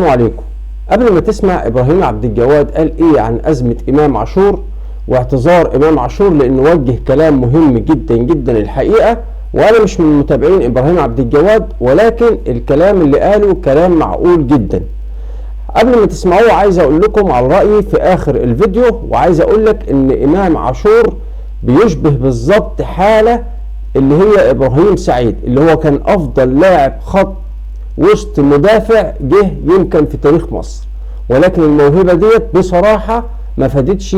عليكم. قبل ما تسمع ابراهيم عبد الجواد قال ايه عن ازمة امام عاشور واعتذار امام عاشور، لانه وجه كلام مهم جدا جدا الحقيقة، وانا مش من متابعين ابراهيم عبد الجواد، ولكن الكلام اللي قاله كلام معقول جدا. قبل ما تسمعوه عايز اقول لكم على رايي في اخر الفيديو، وعايز اقول لك ان امام عاشور بيشبه بالظبط حاله اللي هي ابراهيم سعيد، اللي هو كان افضل لاعب خط وسط مدافع جه يمكن في تاريخ مصر، ولكن الموهبة ديت بصراحة ما فادتش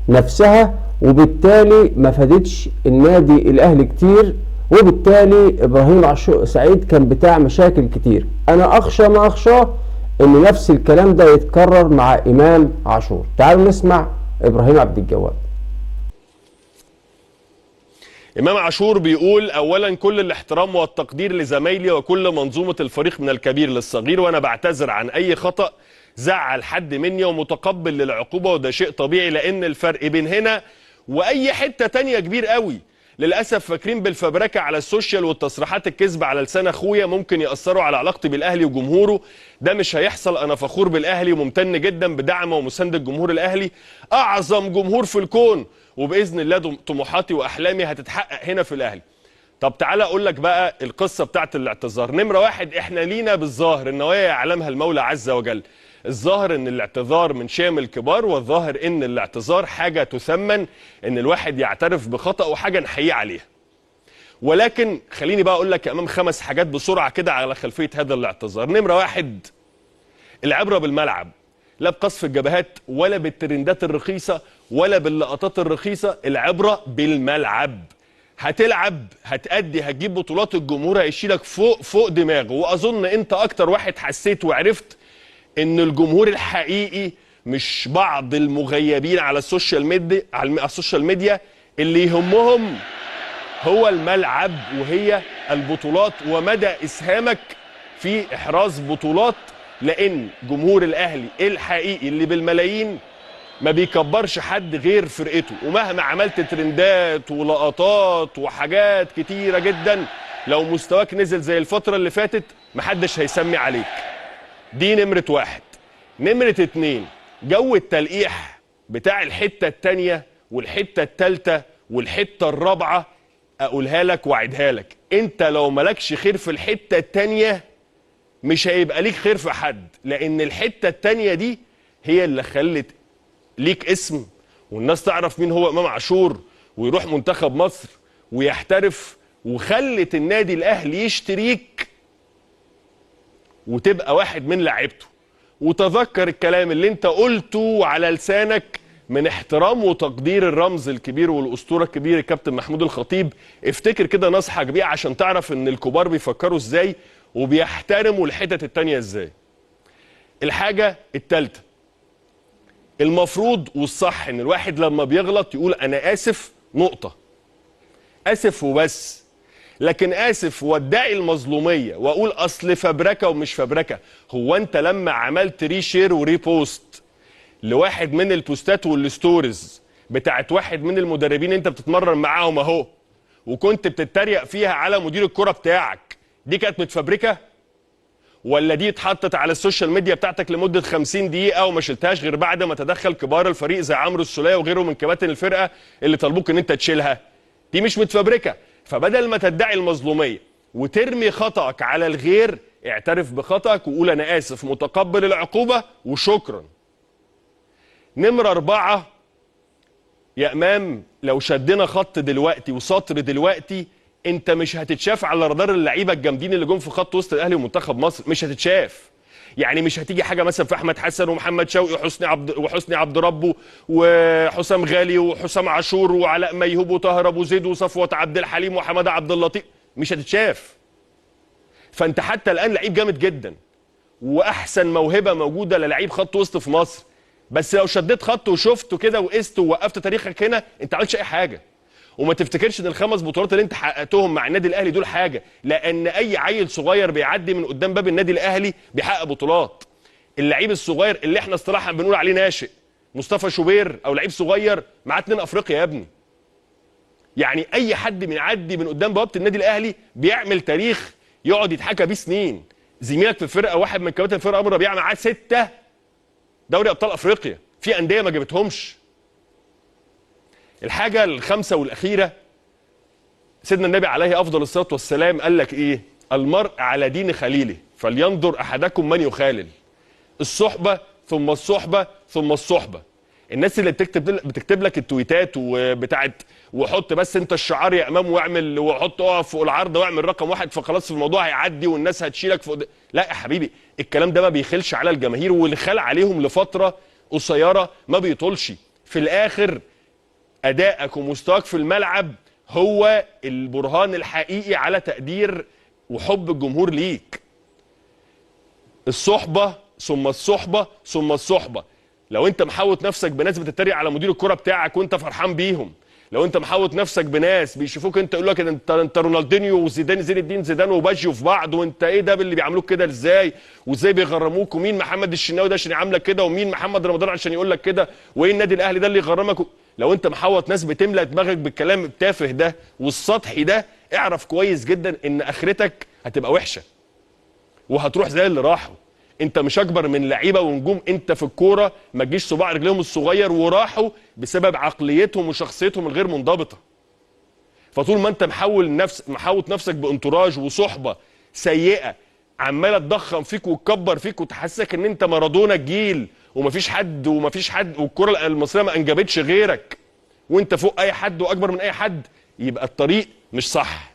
نفسها، وبالتالي ما فادتش النادي الاهلي كتير، وبالتالي ابراهيم عاشور سعيد كان بتاع مشاكل كتير. انا اخشى ما اخشاه ان نفس الكلام ده يتكرر مع امام عاشور. تعالوا نسمع ابراهيم عبد الجواد. إمام عاشور بيقول: أولا كل الاحترام والتقدير لزمايلي وكل منظومة الفريق من الكبير للصغير، وأنا بعتذر عن أي خطأ زعل حد مني ومتقبل للعقوبة، وده شيء طبيعي لأن الفرق بين هنا وأي حتة تانية كبير قوي. للأسف فاكرين بالفبركة على ال social والتصريحات الكذب على لسان أخويا ممكن يأثروا على علاقتي بالأهلي وجمهوره، ده مش هيحصل. أنا فخور بالأهلي وممتن جدا بدعم ومساندة جمهور الأهلي، أعظم جمهور في الكون، وباذن الله طموحاتي واحلامي هتتحقق هنا في الاهلي. طب تعالى اقول لك بقى القصة بتاعت الاعتذار. نمره واحد، احنا لينا بالظاهر النوايا يعلمها المولى عز وجل. الظاهر ان الاعتذار من شام الكبار، والظاهر ان الاعتذار حاجة تثمن، ان الواحد يعترف بخطأ وحاجه نحييه عليها. ولكن خليني بقى اقول لك امام 5 حاجات بسرعة كده على خلفية هذا الاعتذار. نمره واحد، العبرة بالملعب، لا بقصف الجبهات ولا بالترندات الرخيصة ولا باللقطات الرخيصة، العبرة بالملعب. هتلعب، هتأدي، هتجيب بطولات، الجمهور هيشيلك فوق فوق دماغه. وأظن أنت أكتر واحد حسيت وعرفت إن الجمهور الحقيقي مش بعض المغيبين على ال social media، على ال social media اللي يهمهم هو الملعب وهي البطولات ومدى إسهامك في إحراز بطولات. لأن جمهور الأهلي الحقيقي اللي بالملايين ما بيكبرش حد غير فرقته، ومهما عملت ترندات ولقطات وحاجات كتيرة جدا، لو مستواك نزل زي الفترة اللي فاتت محدش هيسمي عليك. دي نمرة واحد. نمرة اتنين، جو التلقيح بتاع الحتة التانية والحتة التالتة والحتة الرابعة، أقولها لك وأعيدها لك، أنت لو مالكش خير في الحتة التانية مش هيبقى ليك خير في حد، لأن الحتة التانية دي هي اللي خلت ليك اسم والناس تعرف مين هو إمام عاشور ويروح منتخب مصر ويحترف، وخلت النادي الأهلي يشتريك وتبقى واحد من لعيبته. وتذكر الكلام اللي انت قلته على لسانك من احترام وتقدير الرمز الكبير والأسطورة الكبير الكابتن محمود الخطيب. افتكر كده نصحك بيه عشان تعرف ان الكبار بيفكروا ازاي وبيحترموا الحتت التانية ازاي. الحاجة التالتة، المفروض والصح ان الواحد لما بيغلط يقول انا اسف، نقطة، اسف وبس. لكن اسف وادعي المظلومية واقول اصل فبركة ومش فبركة. هو انت لما عملت reshare و repost لواحد من البوستات وال stories بتاعت واحد من المدربين انت بتتمرن معاهم اهو، وكنت بتتريق فيها على مدير الكرة بتاعك، دي كانت متفبركه؟ ولا دي اتحطت على ال social media بتاعتك لمدة 50 دقيقة وما شلتهاش غير بعد ما تدخل كبار الفريق زي عمرو السوليه وغيره من كباتن الفرقة اللي طلبوك ان انت تشيلها؟ دي مش متفبركه. فبدل ما تدعي المظلوميه وترمي خطأك على الغير، اعترف بخطأك وقول انا اسف، متقبل العقوبة وشكرا. نمره 4 يا امام، لو شدنا خط دلوقتي وسطر دلوقتي، انت مش هتتشاف على رادار اللعيبة الجامدين اللي جم في خط وسط الاهلي ومنتخب مصر، مش هتتشاف. يعني مش هتيجي حاجة مثلا في احمد حسن ومحمد شوقي وحسني عبد ربه وحسام غالي وحسام عاشور وعلاء ميهوب وطاهر ابو زيد وصفوت عبد الحليم وحماده عبد اللطيف، مش هتتشاف. فانت حتى الان لعيب جامد جدا واحسن موهبة موجودة للعيب خط وسط في مصر، بس لو شديت خط وشفته كده وقست ووقفت تاريخك هنا، انت ما عملتش اي حاجة. وما تفتكرش ان ال5 بطولات اللي انت حققتهم مع النادي الاهلي دول حاجة، لان اي عيل صغير بيعدي من قدام باب النادي الاهلي بيحقق بطولات. اللعيب الصغير اللي احنا اصطلاحا بنقول عليه ناشئ، مصطفى شوبير او لعيب صغير معاه 2 افريقيا يا ابني. يعني اي حد بيعدي من قدام بوابه النادي الاهلي بيعمل تاريخ يقعد يتحكى بيه سنين. زميلك في الفرقة، واحد من كباتن الفرقة ابو ربيعة، معاه 6 دوري ابطال افريقيا، في اندية ما جابتهمش. الحاجة الخامسة والاخيرة، سيدنا النبي عليه افضل الصلاة والسلام قال لك ايه؟ المرء على دين خليله فلينظر احدكم من يخالل. الصحبة ثم الصحبة ثم الصحبة. الناس اللي بتكتب لك التويتات وبتاعت وحط بس انت الشعار يا امام واعمل وحط اقف فوق العارضة واعمل رقم 1 فخلاص في الموضوع هيعدي والناس هتشيلك فوق. لا يا حبيبي، الكلام ده ما بيخلش على الجماهير، واللي خل عليهم لفترة قصيرة ما بيطولش. في الاخر ادائك ومستواك في الملعب هو البرهان الحقيقي على تقدير وحب الجمهور ليك. الصحبة ثم الصحبة ثم الصحبة. لو انت محوط نفسك بناس بتتريق على مدير الكرة بتاعك وانت فرحان بيهم، لو انت محوط نفسك بناس بيشوفوك انت يقول لك انت رونالدينيو وزيدان، زين الدين زيدان وباجيو في بعض، وانت ايه ده اللي بيعملوك كده ازاي، وازاي بيغرموك، ومين محمد الشناوي ده عشان يعاملك كده، ومين محمد رمضان عشان يقول لك كده، وايه النادي الاهلي ده اللي يغرمك. لو انت محوط ناس بتملى دماغك بالكلام التافه ده والسطحي ده، اعرف كويس جدا ان اخرتك هتبقى وحشة وهتروح زي اللي راحوا. انت مش اكبر من لعيبة ونجوم، انت في الكورة ما تجيش صباع رجليهم الصغير، وراحوا بسبب عقليتهم وشخصيتهم الغير منضبطة. فطول ما انت محوط نفسك بانتراج وصحبه سيئه عماله تضخم فيك وتكبر فيك وتحسسك ان انت مارادونا الجيل ومفيش حد ومفيش حد، والكره المصرية ما انجبتش غيرك، وانت فوق اي حد واكبر من اي حد، يبقى الطريق مش صح.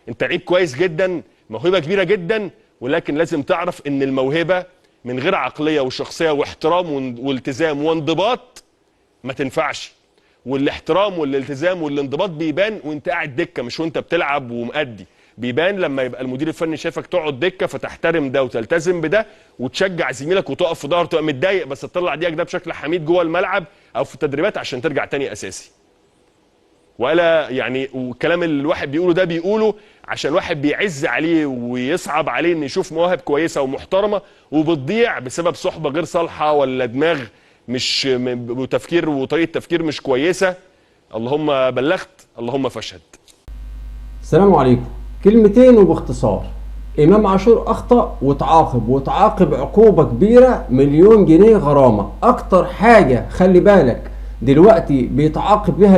انت لعيب كويس جدا، موهبة كبيرة جدا، ولكن لازم تعرف ان الموهبة من غير عقلية وشخصية واحترام والتزام وانضباط ما تنفعش. والاحترام والالتزام والانضباط بيبان وانت قاعد دكه، مش وانت بتلعب ومؤدي. بيبان لما يبقى المدير الفني شايفك تقعد دكه، فتحترم ده وتلتزم بده وتشجع زميلك وتقف في ظهره، تبقى متضايق بس تطلع ديك ده بشكل حميد جوه الملعب او في التدريبات عشان ترجع تاني اساسي. ولا يعني، والكلام اللي الواحد بيقوله ده بيقوله عشان الواحد بيعز عليه ويصعب عليه ان يشوف مواهب كويسة ومحترمه وبتضيع بسبب صحبه غير صالحه، ولا دماغ مش وتفكير وطريقه تفكير مش كويسة. اللهم بلغت اللهم فاشهد. السلام عليكم. كلمتين وباختصار، امام عاشور اخطا وتعاقب، وتعاقب عقوبه كبيرة، 1,000,000 جنيه غرامة. اكتر حاجة خلي بالك دلوقتي بيتعاقب بها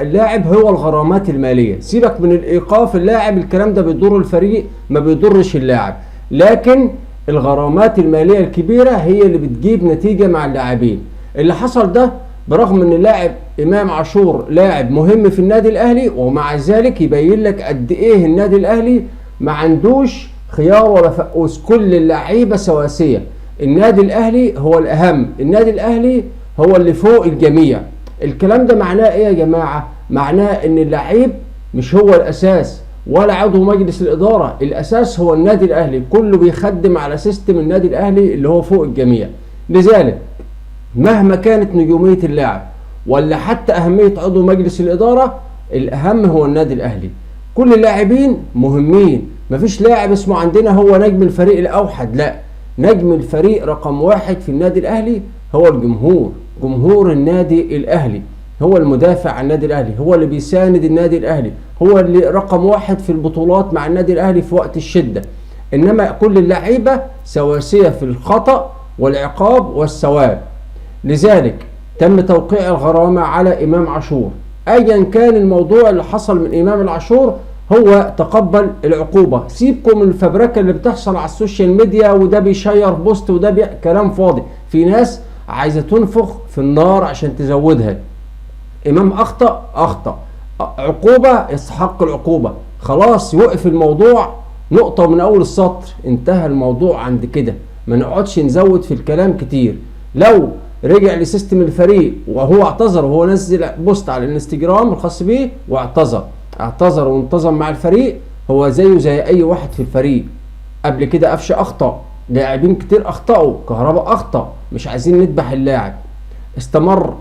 اللاعب هو الغرامات المالية. سيبك من الايقاف اللاعب، الكلام ده بيضر الفريق ما بيضرش اللاعب، لكن الغرامات المالية الكبيرة هي اللي بتجيب نتيجة مع اللاعبين. اللي حصل ده برغم ان اللاعب امام عاشور لاعب مهم في النادي الاهلي، ومع ذلك يبين لك قد ايه النادي الاهلي ما عندوش خيار ولا فقوس، كل اللعيبة سواسية. النادي الاهلي هو الاهم، النادي الاهلي هو اللي فوق الجميع. الكلام ده معناه ايه يا جماعة؟ معناه ان اللعيب مش هو الاساس ولا عضو مجلس الادارة، الاساس هو النادي الاهلي، كله بيخدم على system النادي الاهلي اللي هو فوق الجميع. لذلك مهما كانت نجوميه اللاعب ولا حتى اهمية عضو مجلس الادارة، الاهم هو النادي الاهلي. كل اللاعبين مهمين، مفيش لاعب اسمه عندنا هو نجم الفريق الاوحد، لا، نجم الفريق رقم 1 في النادي الاهلي هو الجمهور، جمهور النادي الاهلي هو المدافع عن النادي الاهلي، هو اللي بيساند النادي الاهلي، هو اللي رقم 1 في البطولات مع النادي الاهلي في وقت الشدة. انما كل اللعيبة سواسية في الخطا والعقاب والثواب. لذلك تم توقيع الغرامة على امام عاشور. ايا كان الموضوع اللي حصل من امام عاشور، هو تقبل العقوبة. سيبكم من الفبركه اللي بتحصل على ال social media، وده بيشير post وده كلام فاضي. في ناس عايزه تنفخ في النار عشان تزودها. امام اخطا، اخطا، عقوبه يستحق العقوبة، خلاص يوقف الموضوع، نقطة من اول السطر، انتهى الموضوع عند كده، ما نقعدش نزود في الكلام كتير. لو رجع ل system الفريق وهو اعتذر، وهو نزل post على الانستجرام الخاص بيه واعتذر، اعتذر وانتظم مع الفريق، هو زيه زي اي واحد في الفريق. قبل كده قفشه اخطا، لاعبين كتير اخطاوا، كهربا اخطا، مش عايزين نذبح اللاعب. استمر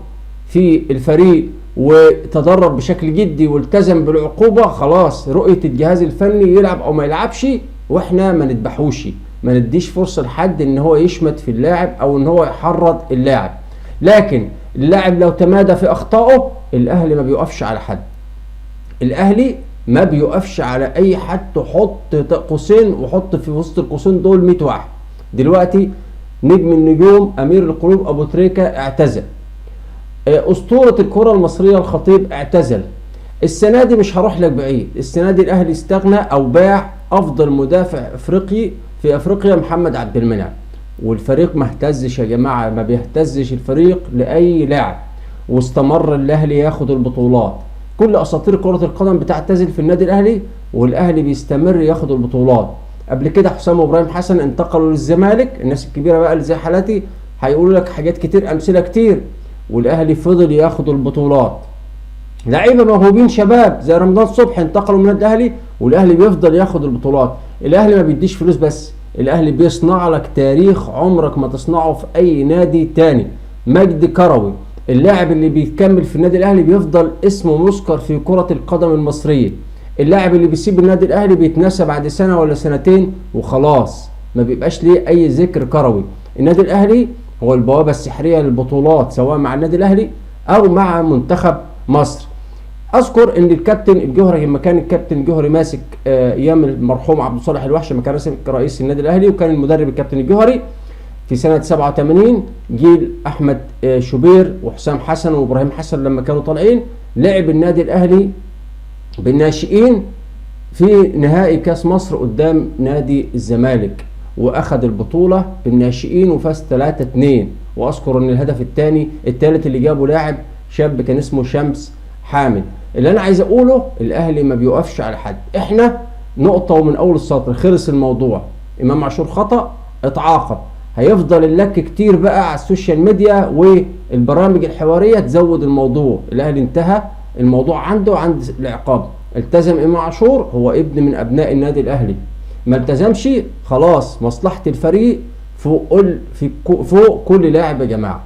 في الفريق وتدرب بشكل جدي والتزم بالعقوبة، خلاص رؤية الجهاز الفني يلعب او ما يلعبش، واحنا ما نذبحوش، ما نديش فرصة لحد ان هو يشمت في اللاعب او ان هو يحرض اللاعب. لكن اللاعب لو تمادى في اخطائه، الاهلي ما بيوقفش على حد. الاهلي ما بيقفش على اي حد، تحط قوسين وحط في وسط القوسين دول 100 واحد. دلوقتي نجم النجوم امير القلوب ابو تريكة اعتزل، اسطورة الكرة المصرية الخطيب اعتزل. السنة دي مش هروح لك بعيد، السنة دي الاهلي استغنى او باع افضل مدافع افريقي في افريقيا محمد عبد المنعم، والفريق ما اهتزش يا جماعة، ما بيهتزش الفريق لاي لاعب، واستمر الاهلي ياخد البطولات. كل اساطير كرة القدم بتعتزل في النادي الاهلي والاهلي بيستمر ياخد البطولات. قبل كده حسام وابراهيم حسن انتقلوا للزمالك، الناس الكبيرة بقى اللي زي حالاتي هيقولوا لك حاجات كتير امثلة كتير، والاهلي فضل ياخد البطولات. لعيبة موهوبين شباب زي رمضان صبحي انتقلوا من الاهلي والاهلي بيفضل ياخد البطولات. الاهلي ما بيديش فلوس بس، الاهلي بيصنع لك تاريخ عمرك ما تصنعه في اي نادي تاني. مجد كروي، اللاعب اللي بيكمل في النادي الاهلي بيفضل اسمه مذكر في كرة القدم المصرية. اللاعب اللي بيسيب النادي الاهلي بيتنسى بعد سنة ولا سنتين وخلاص، ما بيبقاش ليه اي ذكر كروي. النادي الاهلي هو البوابة السحرية للبطولات، سواء مع النادي الاهلي او مع منتخب مصر. اذكر ان الكابتن الجوهري لما كان الكابتن الجوهري ماسك ايام المرحوم عبد الصالح الوحش، لما كان ماسك رئيس النادي الاهلي وكان المدرب الكابتن الجوهري في سنة 87، جيل احمد شوبير وحسام حسن وابراهيم حسن لما كانوا طالعين، لعب النادي الاهلي بالناشئين في نهائي كاس مصر قدام نادي الزمالك، واخد البطولة بالناشئين وفاز 3-2. واذكر ان الهدف الثاني الثالث اللي جابه لاعب شاب كان اسمه شمس حامد. اللي انا عايز اقوله، الاهلي ما بيوقفش على حد، احنا نقطة ومن اول السطر، خلص الموضوع. امام عاشور خطأ، اتعاقب، هيفضل اللك كتير بقى على ال social media والبرامج الحوارية تزود الموضوع. الاهلي انتهى الموضوع عنده عند العقاب. التزم امام عاشور، هو ابن من ابناء النادي الاهلي، ما التزمش خلاص، مصلحة الفريق فوق كل لاعب يا جماعة.